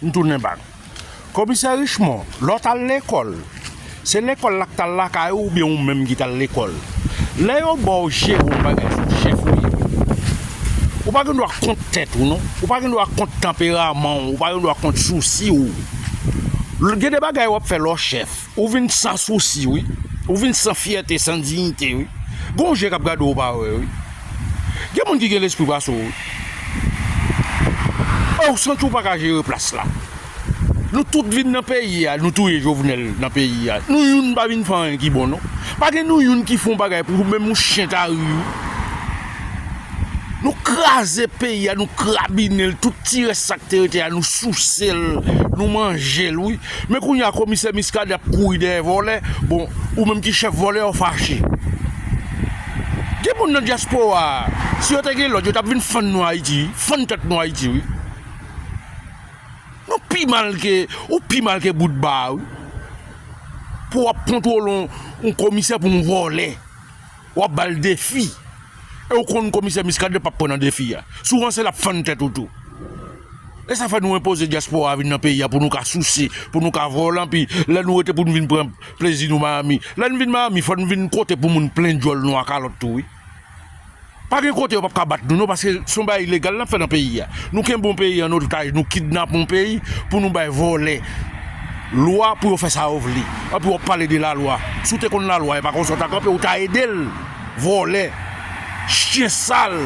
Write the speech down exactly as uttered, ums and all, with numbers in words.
M tounen ba nou. Komisè Richemond, lè w t al lekòl, se lekòl la k t al lakay ou oubyen ou menm ki t al lekòl? Lè yo ba w jere yon bagay, se w chèf ou ye. Ou pa gen dwa kont tèt ou, non. Ou pa gen dwa kont tanperaman w, ou pa gen dwa kont sousi w. L-, gen de bagay w ap fè lè w chèf. Ou vin san sousi, wi. Ou vin san fyète, san diyite, wi. Gen yon je k ap gade w, ou pa wè, wi. Gen moun ki gen lespri pase w, wi. Ou santi w pa ka jere plas la. Nou tout vin nan peyi a, nou touye Jovenel nan peyi a. Nou youn pa vin fè anyen ki bon, non. Pa gen nou youn ki fè yon bagay pou menm yon chen ta ri, wi. Nou kraze peyi a, nou krabinen l, tout ti rès sa k te rete a, nou souse l, nou manje l, wi. Men kounye a, komisè Muscadin ap kouri dèyè vòlè, bon, ou menm ki chèf vòlè, w fache. Gen moun nan dyaspora a, si yo te gen lòd, yo t ap vin fann nou Ayiti, wi, fann tèt nou Ayiti, wi. Nou pi mal ke, ou pi mal ke Boutba, wi. Pou w ap kontwole yon, yon komisè pou yon vòlè. W ap ba l defi. E w konn komisè Muscadin p ap pran nan defi a. Si w ranse l ap fann tèt ou tou. E sa fè nou enpoze dyaspora a vin nan peyi a pou nou ka souse, pou nou ka vòlè, anpi lè nou rete pou nou vin pran plezi nou Miami. Lè n vin Miami, fò n vin kote pou moun plen djòl nou a kalòt tou, wi. Pa gen kote yo p ap ka bat nou, non, paske se yon bagay ilegal n ap fè nan peyi a. Nou kenbe yon peyi an otaj, nou kidnape yon peyi pou nou bay vòlè lwa pou yo fè sa yo vle. Anpi w ap pale de lalwa. Si w te konn lalwa, e pa konsa w ta kanpe, ou ta ede l. Vòlè. Chen sal.